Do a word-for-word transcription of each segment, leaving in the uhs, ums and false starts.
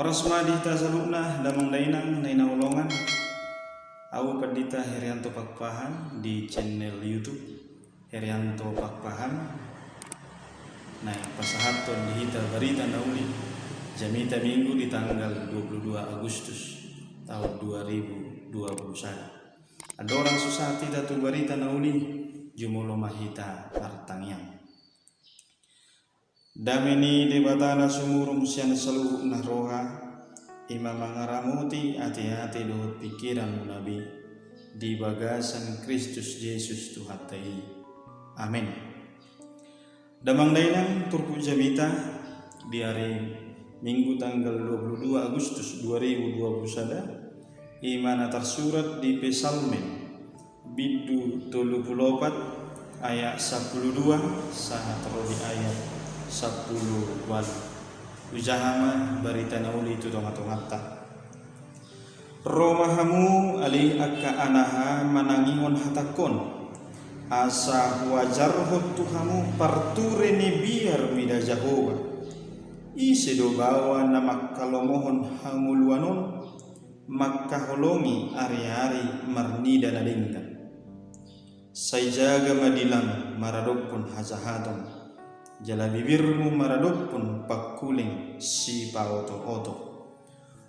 Horas ma di hita saluhutna damang dainang na hinaholongan. Ahu Pandita Herianto Pakpahan di channel YouTube Herianto Pakpahan. Naeng pasahathon di hita barita na uli jamita Minggu di tanggal dua puluh dua Agustus tahun dua ribu dua puluh satu. Andorang so sahat hita tu barita na uli, jumolo ma hita martangiang. Dame ni Debata na sumurung sian saluhut na roha, i ma mangaramoti ateate dohot pingkiranmuna be di bagasan Kristus Jesus Tuhanta i. Amen. Damang dainang turpuk jamita di ari Minggu tanggal dua puluh dua Agustus dua ribu dua puluh sada, i ma na tarsurat di Psalmen bindu tolu pulu opat ayat sampulu dua sahat ro di ayat sampulu ualu. Hujaha ma barita na uli tu tongatonganta. Ro ma hamu ale angka anaha manangihon hatangkon, asa huajarhon tu hamu parture ni biar mida Jahowa. Ise do baoa na manghalomohon hangoluan on, mangkaholongi ariari marnida na denggan? Sai jaga ma dilam maradophon hajahaton, jala bibirmu maradophon pangkuleng sipaotooto.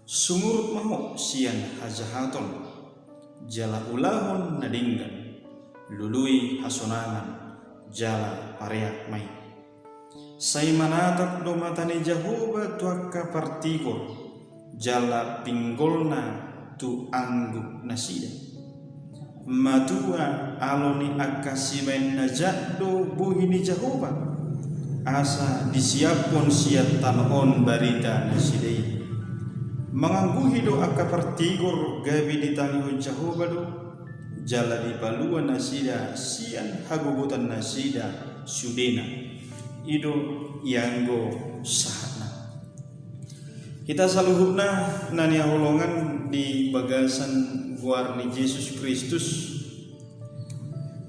Sumurut ma ho sian hajahaton, jala ulahon na denggan, lului hasonangan, jala pareak ma i. Sai manatap do mata ni Jahowa tu angka partigor, jala pinggolna tu anggup nasida. Matua alo ni angka sibahen na jat do bohi ni Jahowa, asa disiaphon sian tano on barita nasida i. Mangangguhi do angka partigor gabe ditangihon Jahowa do, jala dipalua nasida sian hagogotan nasida sudena. I do ianggo sahatna. Hita saluhutna na hinaholongan di bagasan goar ni Jesus Kristus,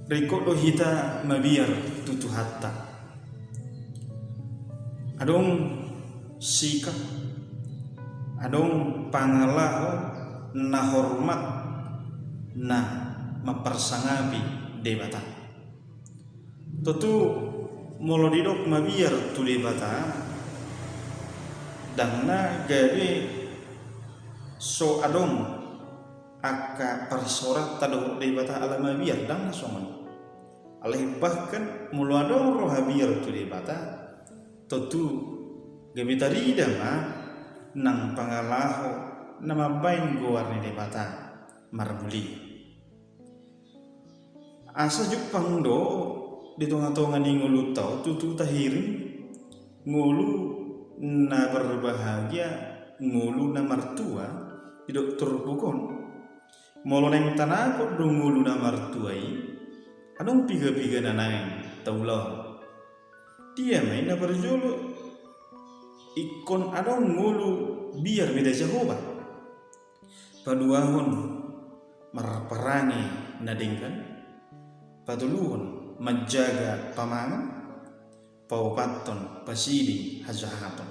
ringkot do hita mabiar tu Tuhanta. Adong sikap, adong pangalaho na hormat na mamparsangapi Debata. Tontu molo didok mabiar tu Debata, ndang na gabe so adong angka parsaoranta dohot Debata ala mabiar, ndang na songon i. Alai bahkan molo adong roha biar tu Debata, tontu gabe tarida ma nang pangalaho na mambahen goar ni Debata marmulia. Asa jumpang do di tongatonga ni ngolunta on tutu tahirim ngolu na berbahagia, ngolu na martua di dokter bukon. Molo naeng tanapot do ngolu na martua i, adong piga-piga na naeng taulahon. Dia ma i na parjolo, ingkon adong ngolu biar mida Jahowa. Paduahon, marparange na denggan. Patoluhon, manjaga pamangan. Paopathon, pasiding hajahaton.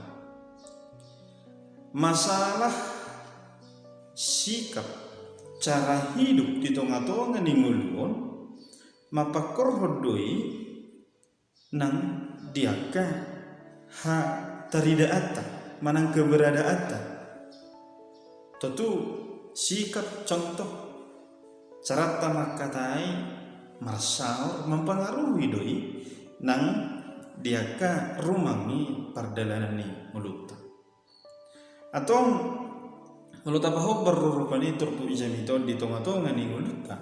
Masalah sikap, cara hidup di tongatonga ni ngolu on, mapangkorhon do i nang di angka hataridaanta manang keberadaanta. Tontu sikap, contoh, caranta mangkatai, marsaor, mampangaruhi do i nang di angka rumang ni pardalanan ni ngolunta. Antong, molo tapahombar do rupani turpuk jamita on di tongatonga ni ngolunta,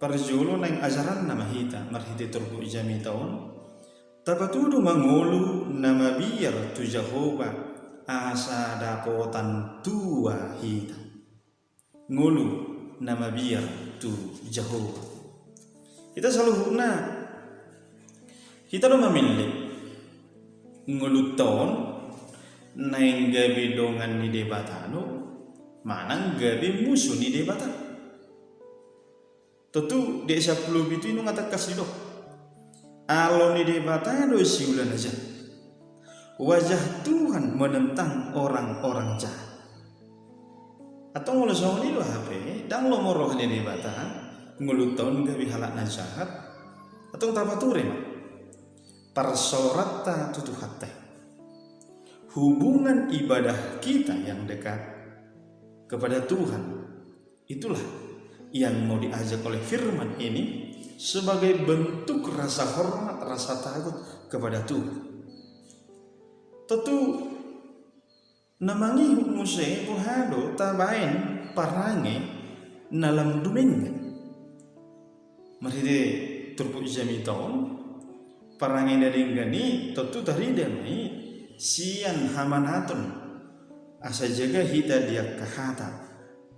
parjolo naeng ajaranna ma hita marhite turpuk jamita on, tapatudu ma ngolu na mabiar tu Jahowa asa dapotan tua hita. Ngolu na mabiar tu Jahowa. Hita saluhutna, hita do mamillit ngolunta on naeng gabe dongan ni Debata do manang gabe musu ni Debata. Tontu di sampulu pitu i nunga tangkas didok, alo ni Debata do siula na jat. Wajah Tuhan menentang orang-orang jahat. Antong molo songon i do hape, ndang lomo roha ni Debata ngolunta on gabe halak na jahat. Antong tapature ma parsaoranta tu Tuhanta i. Hubungan ibadah kita yang dekat kepada Tuhan, itulah yang mau diajak oleh firman ini sebagai bentuk rasa hormat, rasa takut kepada Tuhan. Tontu na mangihut muse boha do tabaen parange na lam dumenggan. Marhite turpuk jamita on, parange na denggan i tontu tarida ma i sian hamanaton asa jaga hita di angka hata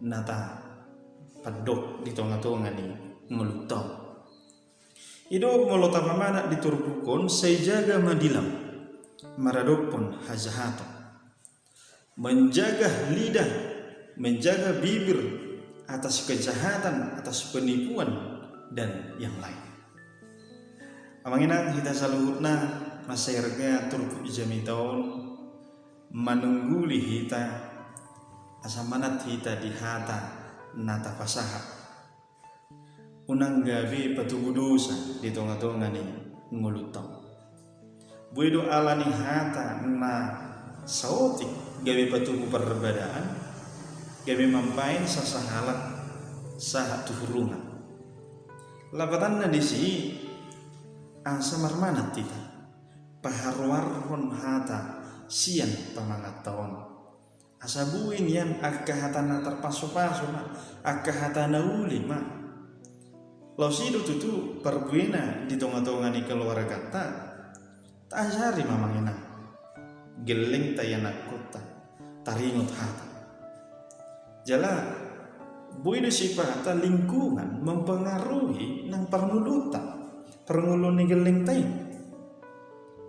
na tapandok di tonga-tonga ni ngolunta on. I do molo tapamanat di turpuk on, sai jaga ma dilam maradophon hajahaton. Menjaga lidah, menjaga bibir atas kejahatan, atas penipuan, dan yang lain. Amang inang, hita saluhutna, mansai arga turpuk jamita on manungguli hita asa manat hita di hata na tapasahat. Unang gabe patubu dosa di tonga-tonga ni ngolunta on. Boi do ala ni hata na saotik gabe patubu parbadaan, gabe mambaen sasahalak sahat tu hurungan. Lapatanna disi, asa marmanat hita paharuarhon hata sian pamanganta on. Asa boi nian angka hata na tarpasupasu ma, angka hata na uli ma. Laos i do tutu parbuena di tonga-tonga ni keluarganta. Taajari ma amang inang, gellengta, ianakkonta taringot hata. Jala boi do sipata lingkungan mempengaruhi nang parngoluonta, parngoluon ni gellengta i.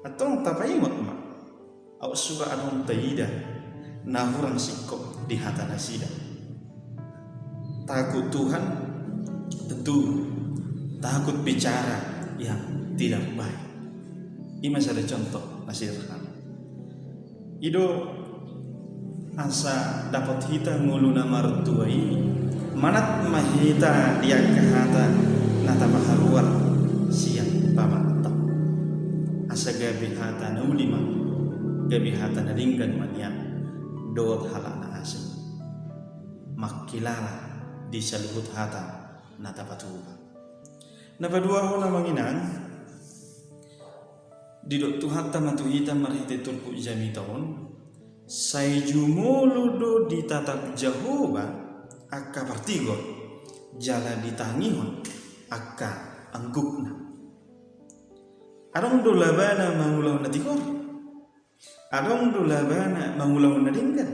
Antong tapaingot ma, aut sura adong taida na hurang singkop di hata nasida. Takut Tuhan, tentu takut bicara yang tidak baik. I ma sada contoh na sederhana. I do asa dapot hita ngolu na martua i, manat ma hita di angka hata na tapaharuar sian pamanganta. Asa gabe hata na uli ma, gabe hata na denggan ma nian dohot halak na asing. Mangkilala di saluhut hata na tapatupa. Na paduahon amang inang, didok Tuhanta ma tu hita marhite turpuk jamita on, sai jumolo do ditatap Jahowa angka partigor, jala ditangihon angka anggukna. Adong do labana mangulahon na tigor. Adong do labana mangulahon na denggan.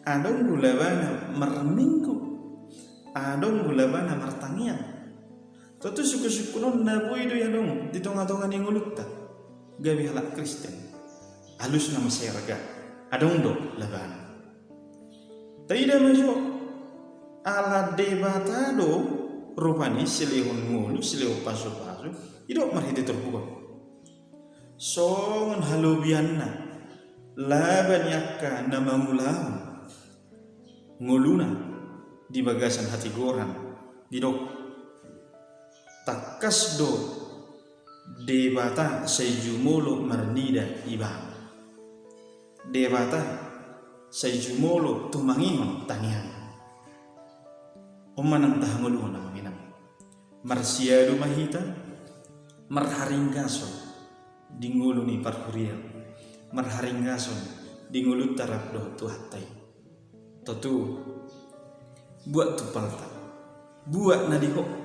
Adong do labana marminggu. Adong do labana martangiang. Tontu sungkun-sungkun on na boi do i adong di tonga-tonga ni ngolunta gabe halak Kristen. Alusna mansai arga, adong do labana. Taida ma jo, ala Debata do rupani silehon ngolu, silehon pasupasu, didok marhite turpuk on. Songon halobianna laba ni angka na mangulahon ngoluna di bagasan hatigoran, didok, tangkas do Debata sai jumolo marnida ibana. Debata sai jumolo tumangihon tangiang. On ma nang tahangoluhon amang inang. Marsiadu ma hita marharinggason di ngolu ni parhuriaon, marharinggason di ngolunta rap dohot Tuhanta i. Tontu, buat tumpalta, buat na di ho.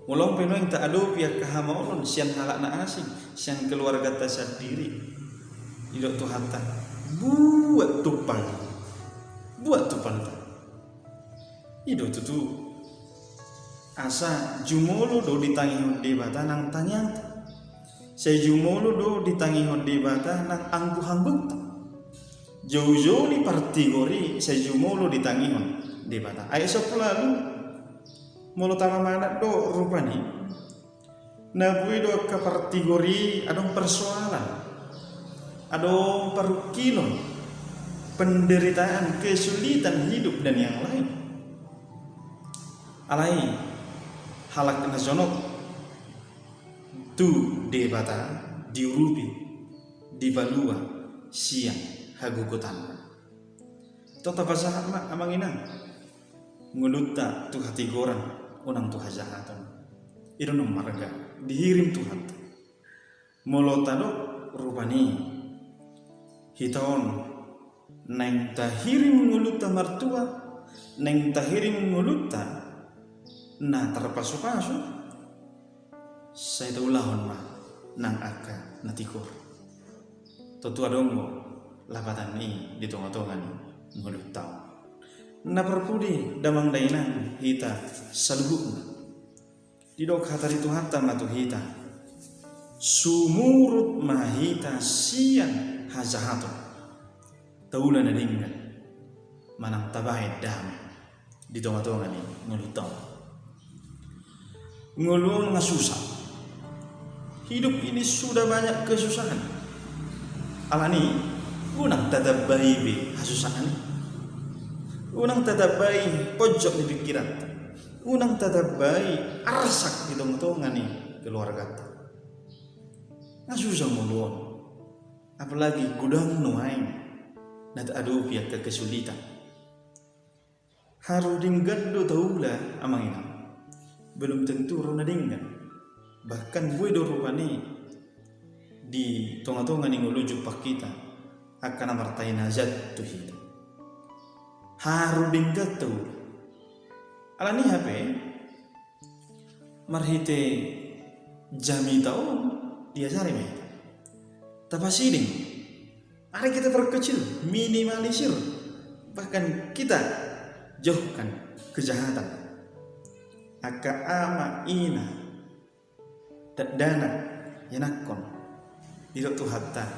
Molo pe nuaeng taadopi angka hamaolon sian halak na asing, sian keluargata sandiri, didok Tuhanta, buat tumpal, buat tumpalta. I do tutu, asa jumolo do ditangihon Debata nang tangiangta. Sai jumolo do ditangihon Debata nang angguhanggukta. Joujou ni partigor i sai jumolo ditangihon Debata. Ayat sampulu ualu, molo tapamanat do rupani, na boi do angka partigor i adong persoalan. Adong parungkilon, penderitaan, kesulitan hidup dan yang lain. Alai halak na jonok tu Debata diurupi, dipalua sian hagogotanna. Tong tapasahat ma amang inang ngolunta tu hatigoran, unang tu hajahaton. I do na marga dihirim Tuhanta. Molo tadok rupani hita on naeng tahirim ngolunta martua, naeng tahirim ngolunta na tarpasupasu, sai taulahon ma nang angka na tigor. Tontu adong do lapatan i di tongatonga ni ngolunta on. Na parpudi damang dainang hita saluhutna. Didok hata ni Tuhanta ma tu hita, sumurut ma hita sian hajahaton. Taula na denggan manang tabahen dame di tongatonga ni ngolunta on. Ngolu on nga susah. Hidup ini sudah banyak kesusahan. Alani, unang tatambai be hasusaan i. Unang tatambai ponjot ni pingkiranta. Unang tatambai arsak di tongatonga ni keluarganta. Nga susah ngolu on. Apalagi godang nuaeng na taadopi angka kesulitan. Haru denggan do taula amang inang, belum tentu ro na denggan. Bahkan boi do rupani di tongatonga ni ngolu jumpang hita angka na martahi najat tu hita. Haru denggan taula. Alani hape marhite jamita on diajari ma hita tapasiding. Mari kita perkecil, minimalisir, bahkan kita jauhkan kejahatan. Angka ama, ina, dakdanak, ianakhon, didok Tuhanta,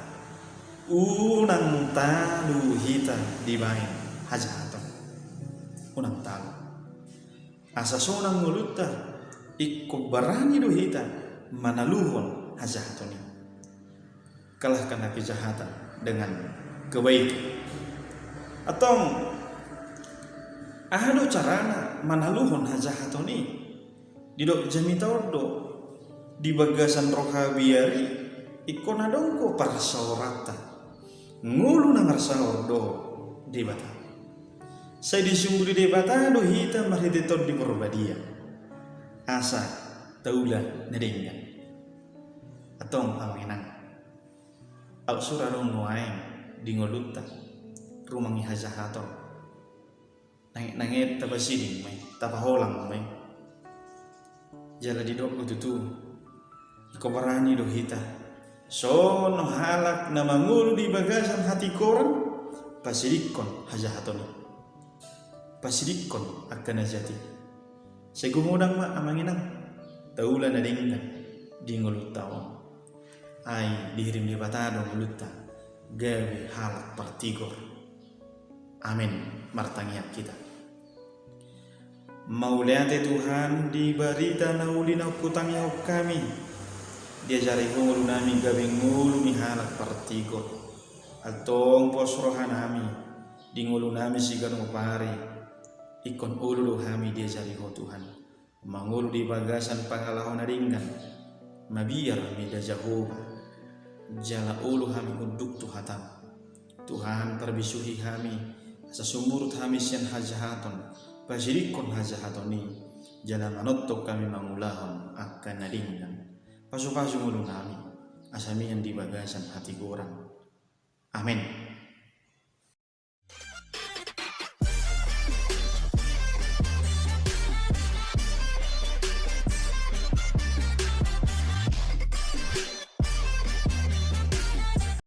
unang talu hita dibahen hajahaton. Unang talu. Asa sonang ngolunta, ingkon barani do hita manaluhon hajahaton i. Kalahkan kejahatan dengan kebaikan. Antong, aha do carana manaluhon hajahaton i? Didok jamita on do, di bagasan roha biar i, ingkon adong do parsaoranta. Ngolu na marsaor do Debata. Sai disungkuli Debata do hita marhite Tondi Porbadia asa taula na denggan. Antong amang inang, aut sura adong nuaeng di ngolunta rumangi hajahaton. Nanget-nanget tapasiding ma i, tapaholang ma i. Jala didok do tutu, ingkon barani do hita songon halak na mangolu di bagasan hatigoran, pasidingkon hajahaton i. Pasidingkon angka na jat i. Sai gumodang ma amang inang, taula na denggan di ngolunta on. Ai dihirim Debata do ngolunta gabe halak partigor. Amen. Martangiang hita. Mauliate Tuhan di barita na uli na hutangihon hami. Diajari Ho ngolunami gabe ngolu ni halak partigor. Antong pos rohanami di ngolunami siganup ari. Ingkon olo do hami diajari Ho Tuhan. Mangolu di bagasan pangalaho na denggan, mabiar mida Jahowa, jala olo hami unduk tu hataM. Tuhan, parbisuhi hami, asa sumurut hami sian hajahaton, pasidingkon hajahaton i, jala manongtong hami mangulahon angka na denggan. Pasupasu ngolunami, asa mian di bagasan hatigoran. Amen.